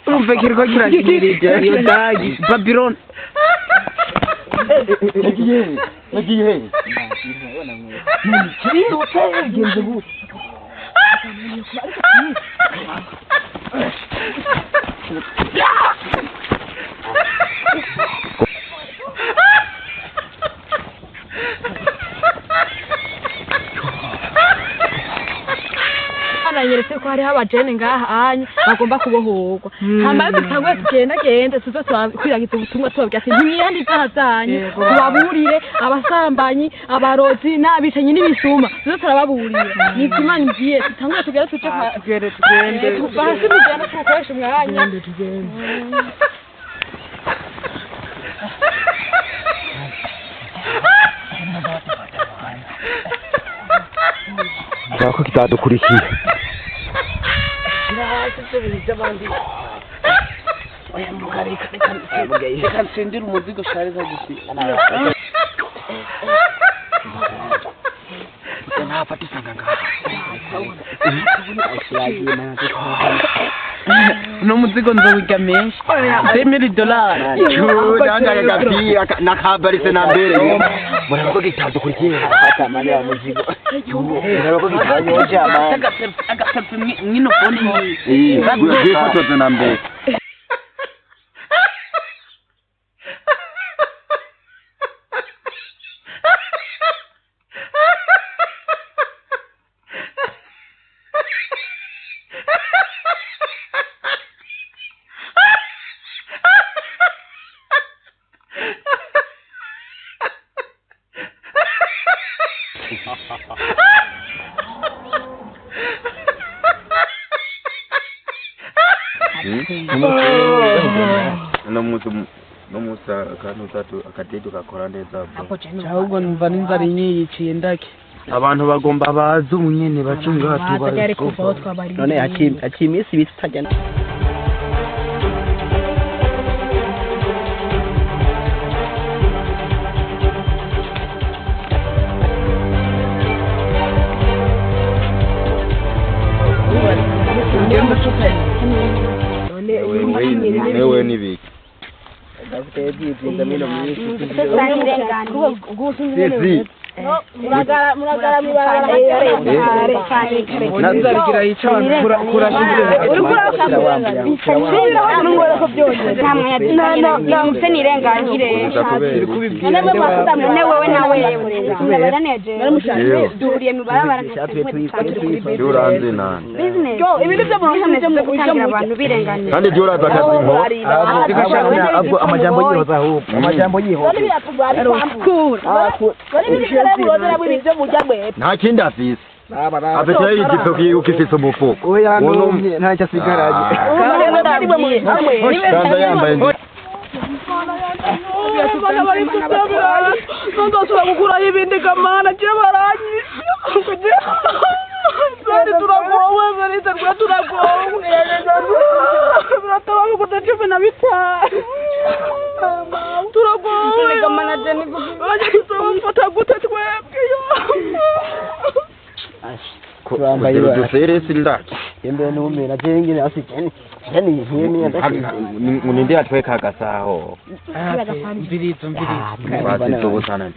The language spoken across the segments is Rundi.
Urumva kiriko kirakinirije iyo dagi Babylon. Nagiye nagiye Kirutse genze gute? Baranyeretse ko hariho abajene ngaha anya bagomba kubohorwa, hama dutangure tugenda genda tuze turakwiragiza ubutumwa, tubabwira ati ntimwihane ibyaha byanyu, tubaburire abasambanyi, abarozi n'abicanyi n'ibisuma, tuze turababurira. Nivyo Imana igiye dutangure tugere tuje kwa Tugere tugende. Hasi tugende tuwukoreshe umwanya. Tugende. Ko kitadukurikiye. Oya mbuga, reka reka reka nsindire umuzigo shareza gusiga. Ntafata isanga ngaha. Uno muzigo nzowurya menshi, $2000. Nanjye agapira nakabarise na mbere muraba ko kitadukurikiye, muraba ko kitanyoja. Agaselfie mwino fone. Wifotoze na mbere. No munsi akantu tatu akadedo gakora neza bro. Ahubwo numva n'inzara inyiyiciye ndake. Abantu bagomba baze umunyene bace ngaha tubaye. None haciye iminsi 2 tutajya. Wewe nibiki? Sisi. N'inzara yica abantu kurashize. Uranze nani? Kandi jya uraza akazi nko Amajambo yihoza, ahubwo amajambo yihoza. Nta kindi afise, afite igipo ukifise umufuko. Oya, numye ntacyo asigaranye. Kandi yambaye Nzosubira gukuraho ibindi kamana je baranyisha kugira kandi turagowe verite rwe turagowe birataba biguta 15 turagowe bajya tuzofata gute twebwe yo? Turambaye. Uduseresi ndaki. Yembe numye na jengine asi jeni nkimi. Ninde yatweka agasaho? Mvirizo mvirizo. Bazitobosana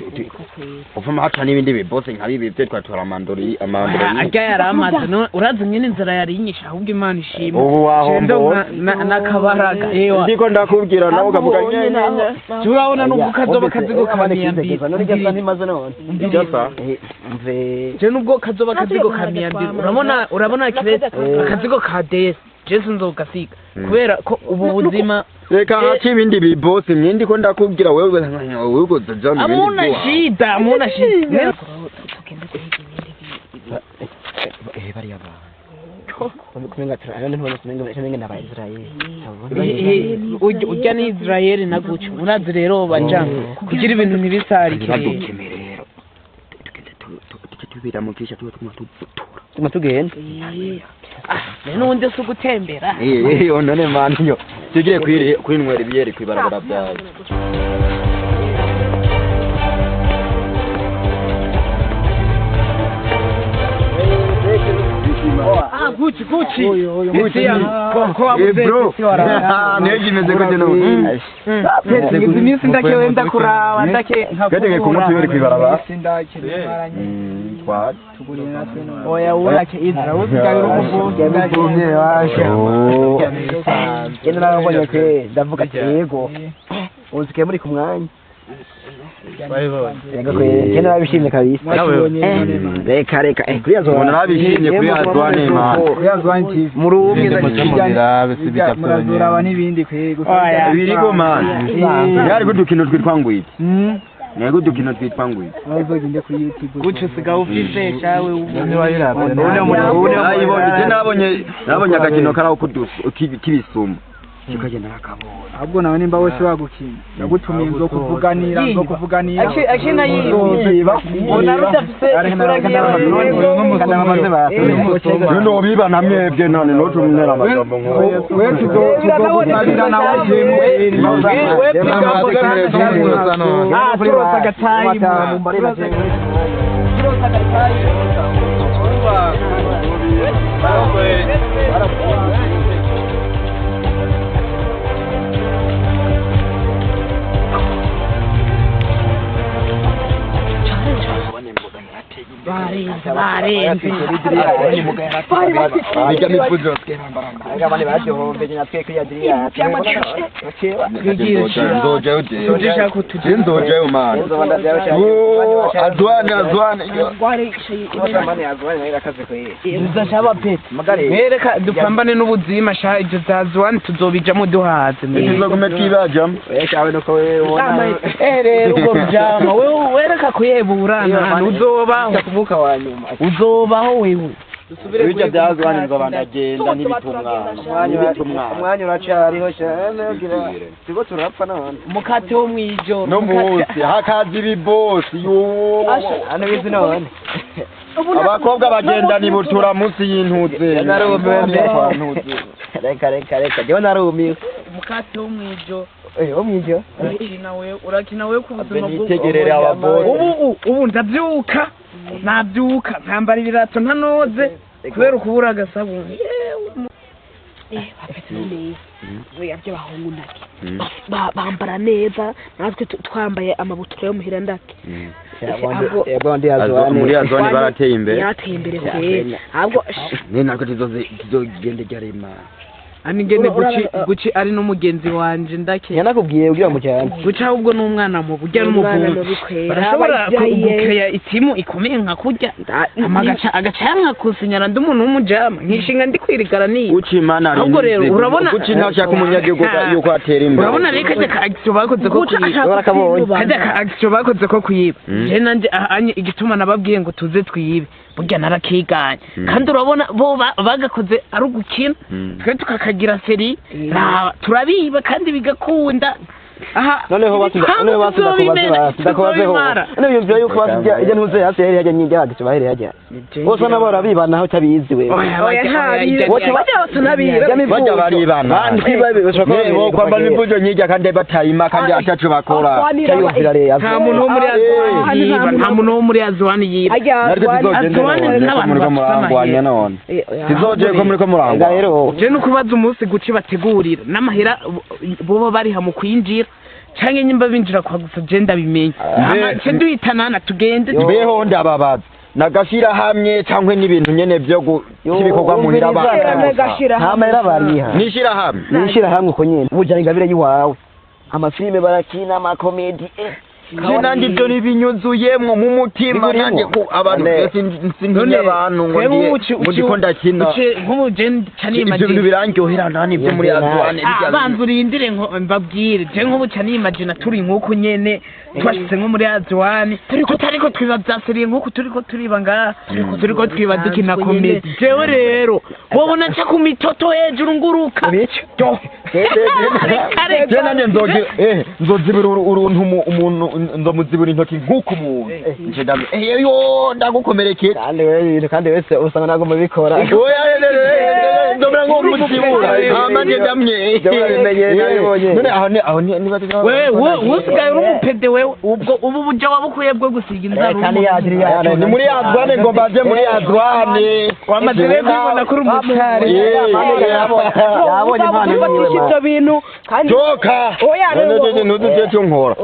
uvuma haca n'ibindi bibose nka bibi byo twatora amandori amandori. Arya yari amaze urazi nyine inzara yari inyishe, ahubwo Imana ishimwe. Ubu wahombo. N'akabaraga ewa. Ndiko ndakubwira nawe ukavuga nye nye nye. Turabona nubwo kazoba kazigo ka 200. None gasa ntimaze none. Gasa? Mve. Je nubwo kazoba kazigo ka 200, urabona kiretse akazigo ka DS Jesu nzogasiga kubera ko ubu buzima. Reka haca ibindi bibose myindi ko ndakubwira wewe wewe uzoja mu bindi. Amuna shida, amuna shida. Eh, bariya bantu. Kumenga turabona ntibona kumenga n'aba Israel. Ujya ni Israel na guca urazi rero bajanga kugira ibintu ntibisarike. Ntibadukeme rero. Tugende tujye tubiramukisha tuba tuguma tuvutura. Tuma tugenda. N'ubundi si ugutembera. Eh, none mani yo tugiye kwinywera ibiyeri kwibarabara byawe. Gucci Gucci Gucci ko wabuze Bro. si warara. Neje imeze gute none? Ngize iminsi ndake wenda kuraba ndake. Gategeye ku munsi bari kwibarabara. Sindakire. Twa. Oya, urake izra usigaye Yabivumye washa. Genda narabonye kwe ndavuga ati yego. Uzikiye muri ku mwanya. Yego kwe genda narabishimye kabisa. Reka reka kuri yazo. Umuntu arabishimye kuri Azwane man. Muri ubumwe. Murazuraba n'ibindi kwe. Oya. Ibirigo man. Yari gudukino twitwa ngwiki. Yari gudukino twitwa ngwiki. Bazogende kuri YouTube. Gucci usigaye ufise shawe ubu. Nayibonye je, nabonye agakino karaho k'ibisumo. Kikagenda nakabonye. Ahubwo nawe nimba wese wagukina ndagutumiye nzokuvuganira nzokuvuganira. Akina yiba ubona rudafise isura nk'iyo. Nuno biba na mwebwe none notumnera amagambo nko. We tuzogusabira nawe jemu. Ah, turose agatayimu. Turose agatayimu. Barenze barenze. Bijya mifuzo. Abandi baryohombeje natwe kuri Adriya. Nzojayo je. Nzojayo man. Oh, Azwane Azwane. Tuzashaba pete mwereka dupambane n'ubuzima sha, ibyo za zuwani tuzobijamo duhaze. Tuzogume twibajamo. Eh rero ubwo bijama wewe wereka kuyebura nta uzobaho. Kuvuka wa nyuma. Uzobaho wewe. Bijya bya Azwane nzoba ndagenda n'ibitumwana. N'ibitumwana. Umwanya uracariho cyane tuba turapfa none. Umukate wo mwijoro. No munsi hakaza ibibosi yo. Hano bizi none. Abakobwa bagenda nibutura munsi y'intuze. Narumiwe mbe. Reka reka reka jewe narumiwe. Umukate wo mwijoro. Eh, wo mwijoro. Urakina wewe, urakina wewe ku buzima bwo Nitegerere ababosi. Ubu ubu ndabyuka nabyuka nkambara ibirato ntanoze kubera ukubura agasabuni. Bafite neza oya by'abahungu ndake. Bambara neza natwe twambaye amabutura yo muhira ndake. Yego ndi Azwane. Muri Azwane barateye imbere. Yarateye imbere kwe ahubwo. Ne natwe tuzogende ryarema. Ani ngene Gucci Gucci ari n'umugenzi wanje ndake. Yanakubwiye ugira mu cyane. Gucci ahubwo n'umwana mubi ujya n'umugungu barashobora gukeya itimu ikomeye nka kurya amagaca agaca yankakusinyara ndi umuntu w'umujama nkishinga ndi kwirigara niba. Gucci mana. Ahubwo rero urabona Gucci ntashaka umunyagihugu yuko atera imbere. Urabona rero kajya ka action bakoze ko kuyiba, kajya ka action bakoze ko kuyiba. Je nanje anye igituma nababwiye ngo tuze twiyibe burya narakiganye kandi urabona bo bagakoze ari ugukina twe tukakagira seri raba turabiba kandi bigakunda. Aha noneho basubiza noneho basubiza kubaza ndakubazeho none yumvira yuko basubiza ijya ntuze hasi yari yajya nyijya hagati baheri yajya bose nabo barabibana aho utabizi we. Oya Bose bajya bose nabiba. Bajya baribana. Bo kwambara imvujo nyijya kandi batayima kandi ataco bakora. Cyayumvira rero. Nta muntu wo muri Azwani yiba, nta muntu wo muri Azwani yiba. Natwe tuzogende none ko muriko murangwanya none. Tuzoje ko muriko murangwa. Rero Je nukubaza umunsi Gucci bategurira n'amahera boba bariha mu kwinjira canke nyimba binjira kwa gusa je ndabimenya ce duhitanana tugende. Mbeho ndababaza nagashira hamwe cyangwa n'ibintu nyene byo cy'ibikorwa muhira abantu. Nta mahera bariha. Nishira hamwe. Nishira hamwe uko nyene bujana ingabire yiwawe amafilime barakina amakomedi. Je nanje ibyo ntibinyuzuyemwo mu mutima nanje ko abantu sintinya abantu ngo ndiye ndiko ndakina. Nk'ubu je ca Ibyo bintu birandyohera nani ibyo muri Azwane. Banza urindire ngo mbabwire je nk'ubu ca nimagina turi nk'uku nyene twashitse nko muri Azwane tutariko twiba vya seriye nk'uku turiko turiba ngaha turiko twiba dukina komedi jewe rero wobona nca ku mitoto hejuru nguruka. Je nanje nzozibira uruntu umuntu nzomuzibura intoki nk'uko umuntu nje ndamu yo ndagukomerekeye. Kandi wewe ibintu kandi wese usanga ntabwo mubikora. Oya nzomera. Gura ngo musibura hama nje ndamye. None aho ni aho ni niba Wewe usigaye uri umupede wewe, ubwo ubu buryo wabukuye bwo gusiga inzara? Kandi yadiri yacu. Ni muri azwane, ngo mbaje muri azwane. Wamaze rero kwibona kuri umutari. Yabonye impano yiwe. Ibyo bintu kandi Toka. Oya, None none ntuzuje cyo nkora.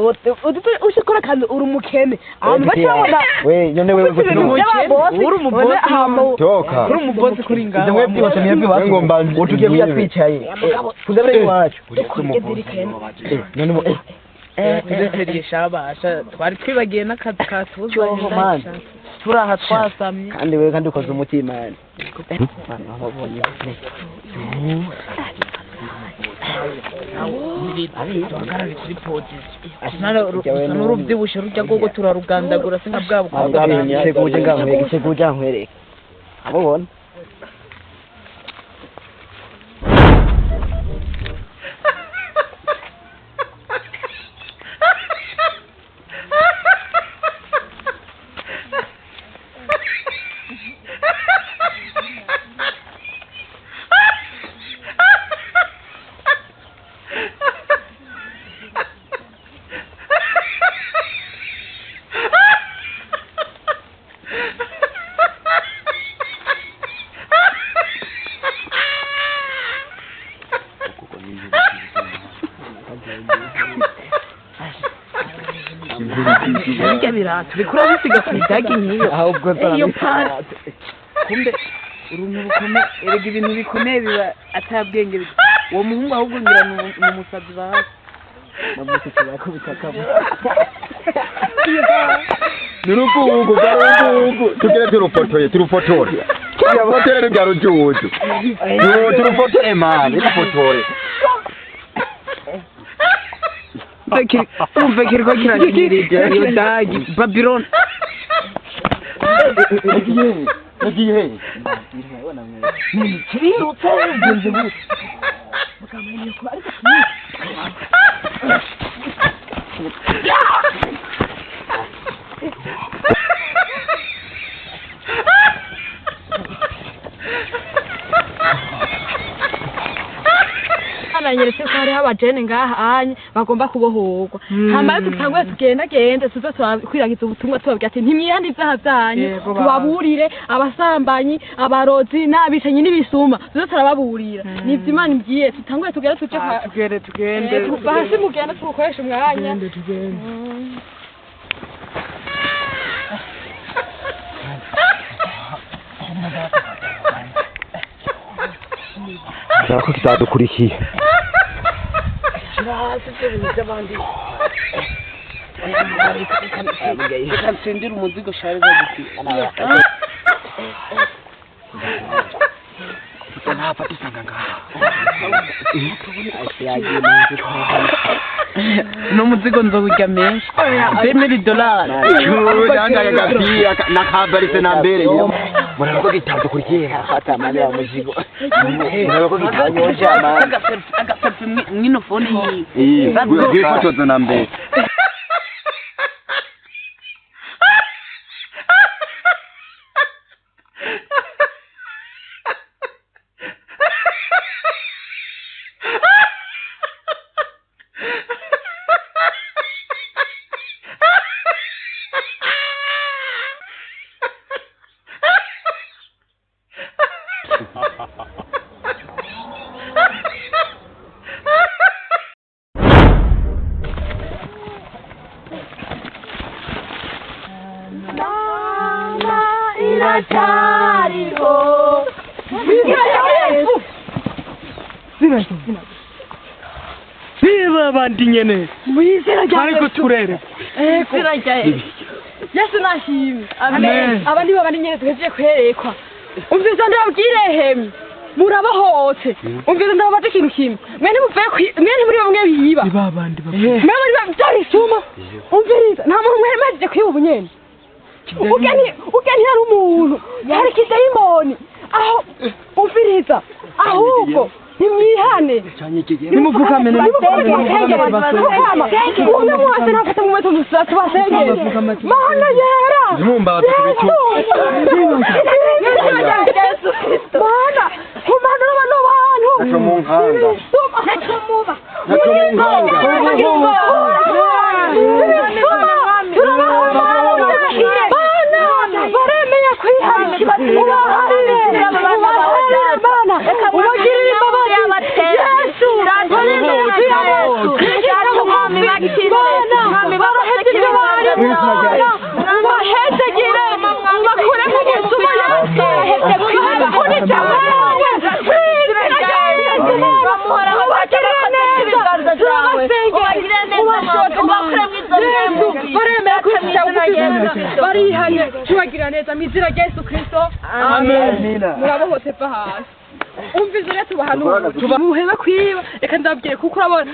Ushikora kandi uri umukene, abantu bacabona. We none wewe Uri umubosi. Toka. Uri umubosi kuri ngaho. Ibyo mwebwe byose mwebwe Ngo bacu mbanze utugiye kuya twicaye kuzabere iwacu none ubu Tuzeteriye shabasha, twari twibagiye n'akazi katuzanye. Cyoho, man. Turaha twasamye. Kandi wewe kandi ukoze umutima man wabonye. Duhagarare kuri pozisiyo n'urubyibushe rujya rwogo turarugandagura sinka bwa bukobwa. Giteguje ngankwereke, giteguje nkwereke abubona. Birya birato bikura bisiga ku idagi nk'iyo. Ahubwo Iyo pari kumbe uruntu rukomeye, erega ibintu bikomeye biba atabwenge uwo muhungu ahubwo ngira ni umusazi bazi. Nurugugu garugugu tugere turufotoye, turufotore, turufotore rujya rujuju, turufotore mani, rufotore. Umve kiriko kirashirije iyo dagi Babylon. Yagiye. Kirirutse bigenze gute? Bananyeretse ko hariho abajene ngaha anye bagomba kubohorwa, hama tutangure tugendagende tuze turakwiragiza ubutumwa, tubabwira ati ntimwihane ibyaha byanyu, tubaburire abasambanyi, abarozi n'abicanyi n'ibisuma, tuze turababurira. Nivyo Imana imbwiye, tutangure tugende tuje kwa Tugende tugende. Tuva hasi mugende tuwukoreshe umwanya. Tugende. Shaka ko kitadukurikiye. Shira hasi ibyo bintu by'abandi. Reka nsindire umuzigo shariza guti. Ntapfa dusanga ngaha. N'umuzigo nzowurya menshi 2000 dolari. Yangaye agapira nakabarise na mbere muraba ko kitadukurikiye. Fata mani wa muzigo, muraba ko kitanyoja mani. Agaselfie mwino phone yiwe. Bwifotozo na mbere. Iracyariho. Niba abandi nyene ariko turere. Izina rya Yesu. Yesu nashimwe. Amen. Aba nibo bari nyene duhejeje kwerekwa. Umviriza ndababwire hemwe. Murabohotse. Umviriza ndababaza ikintu kimwe. Mwe ntimuvuye mwe ntimuri bamwe biba. Ni babandi bavuye. Mwe muri byari isuma. Umviriza nta muntu mwemejije kwiba ubu nyene. Ugeni yari umuntu. Yari kidayimoni. Aho umviriza. Ahubwo nimwihane. Nimupfukame, nimupfukame, nimupfukame. Umwe wese nafata mu meto musatu basengere. Mana yera. Nimumbaze ku bicu. Mana. Kumanura bano bantu. Naco mu nkanga. Ibisuma. Naco muba. Naco mu nkanga. Bana baremeye kwiharira, ubaharire, ubaharire Bana, ubagirire imbabazi Yesu. Baremeye kwiharira, Bana baraheze ibyo barimo, Bana ubahezegire, ubakure mu busuma Yesu, ubakure bawe mw'izina rya Yesu. Ubagirire neza, turabasengera, ubashote Yesu. Baremera kwicisha bugufi, barihanye, tubagira neza mu izina rya Yesu Kristo. Amen. Murabohotse, va hasi. Umva rero, tubahanura muhebe kwiba. Reka ndababwire, kuko urabona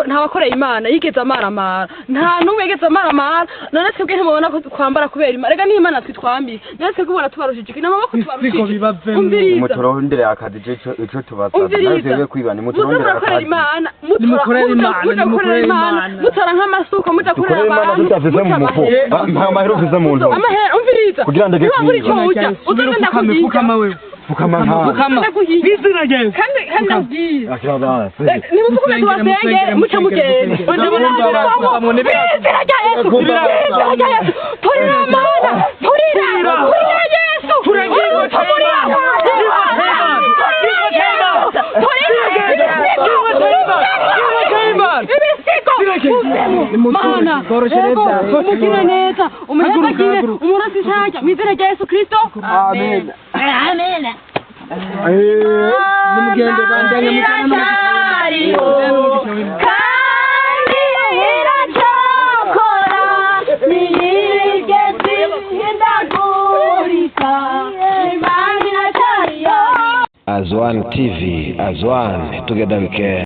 nta wakoreye Imana yigeze amaramara, nta n'umwe yigeze amaramara. None twebwe ntimubona ko twambara kubera Imana? Rega ni Imana twitwambiye. None twebwe ubona tubarushije iki? N'amaboko tubarushije. Umviriza. Muturondere akazi, ico tubasaba. Umviriza. Nawe kwiba Muze nimuturondere murakorera akazi. Imana. Nimukorere Imana, Muja gukorera nimukorere Imana, Imana. mutora nk'amasuka, muja gukorera Dukorere Imana abantu. tudafise mu mufuko. Nta mahera ufise mu ntoki. Amahera, umviriza. Kugira ndeke Niba buri icyo kwiba. ujya uzagenda Upfukame, kuhiga. pfukama wewe. Pfukama nkanga. Pfukama. Ndaguhiga. Izina rya Yesu. Kandi ndabwiye. Akira basi. Nimuvugume tubasengere, muce mugende. Izina rya Yesu, izina rya Yesu, turira Mana, turira, turira Yesu, Turira, turira, turira. Ibisigo uvemo Mana. Yego, umugire neza, umuhezagire, umurasi ishajya mu izina rya Yesu Kristo. Amen. Amen. Nimugende, bandanye mujyane. Iracyariho kandi iracyakora, ntiyigeze ihindagurika, Imana iracyariho. Azwan TV, Azwan, together we can.